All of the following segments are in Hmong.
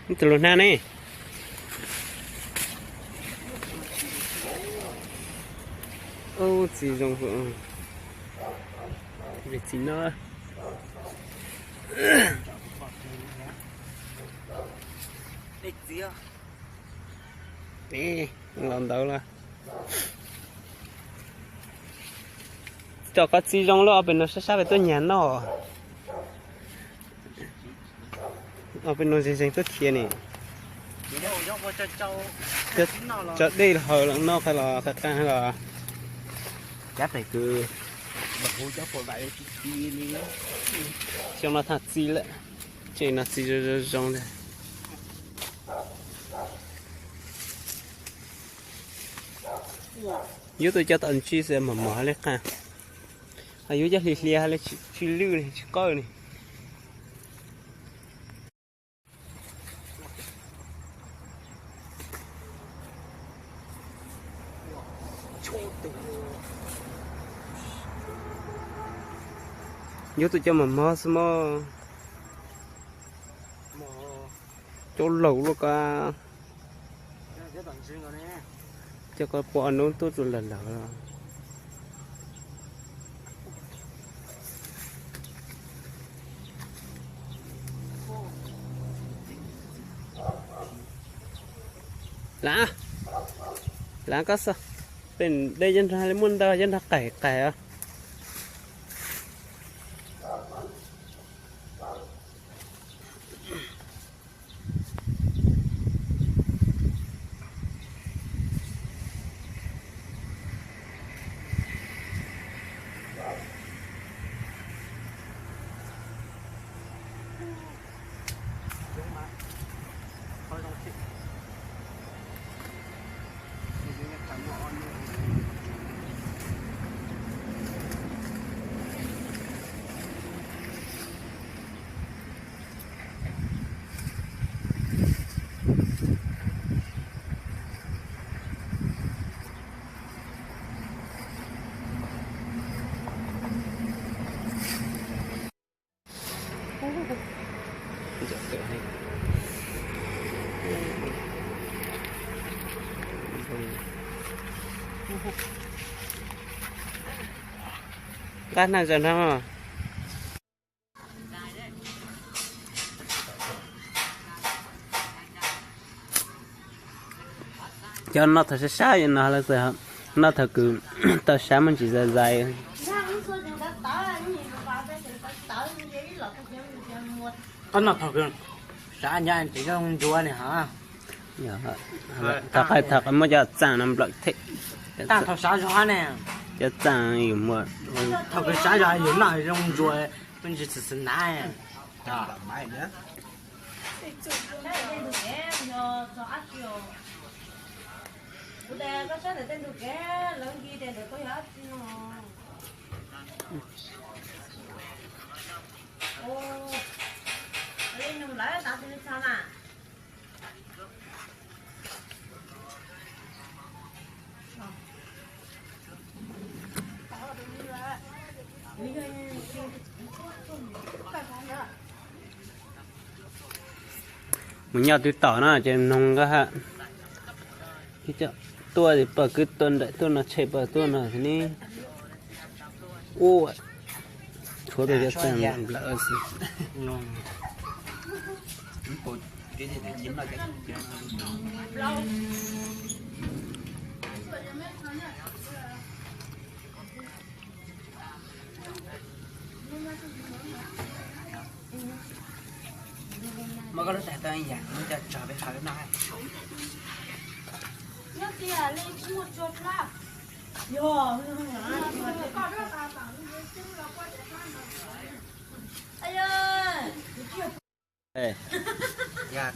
Tus lus hnab ne. Ub, txiv zoo, txiv no. Los ntawd los. Cov qhov txiv zoo loj pem no sab sab pem tuaj nyag noj. Ob peb nus zeeg zeeg tuaj khiav ne. Cov dej haus los noj qab los qab qab los. Cab pem kws xyoo no thaaj txiv lawm, tseem no txiv zoo zoo zoo ntag. Yuav tuaj coj tom ntsis xwb mos mos hab li qab, ho yuav coj hli hli hab li tsis lwj li tsis qawj li. Yuav tuaj coj mos mos xwb mog. Cov laus luaj ko. Cov ko pua nub tuaj tsuas lawm lawm. Lav, lav koj xwb. Pem dej cov nrog li muaj ntau cov nrog qaim qaim os. Qab nag zog no. Cov noj thaum sab sab no lawm, noj thaum kws tau sab muaj ntsis zais zais. Koj noj thaum kws sab nyab tseem zoo ntsuav ne ha. Thaum qab muab cov txaaj no nplawm thiab. Thaum sab zog ne. Cov txaaj yus muaj. Thaum kws sab zog yus noj zoo ntsuav, muaj ntsis txwv txwv nav. Mus nyob twg tom no ces noog nkawd ha. Tuaj pom kwv tuaj nram tuaj no, tshem pom tuaj no ne. Ua, tshuav tau cov txaaj nplawm xwb. Muab koj lub tais tau ib yam, muab coj tso peb qhov no.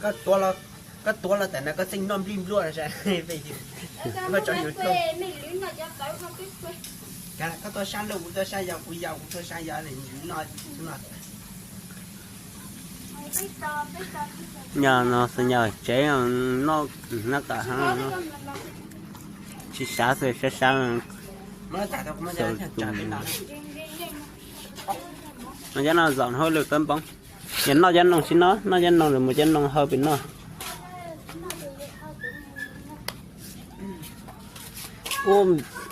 Koj tuav los tas na koj txeej noj nplij npluaj. Koj tuaj sab lug kuv tuaj sab yos, kuv yos kuv tuaj sab yos, noj no xwb yog tsev noj, noj tas tsis sab xwb, sab sab. Noj cov no zaum hauj lwm kab npoob. Yog noj cov noog tsis noj, noj cov noog lawm mus cov noog hau pem noj. Ub,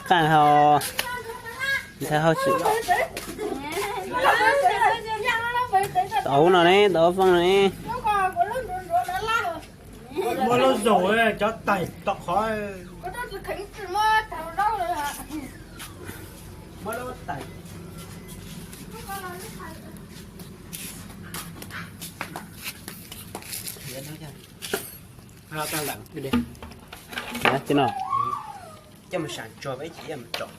qaaj hau, ntxhais hau tsis tau no ne, tau fooj no ne. Muab lub zaum cov tais tom qhov. Muab lub tais. Tij no, coj mus sam tsuag ib chim mus tsom.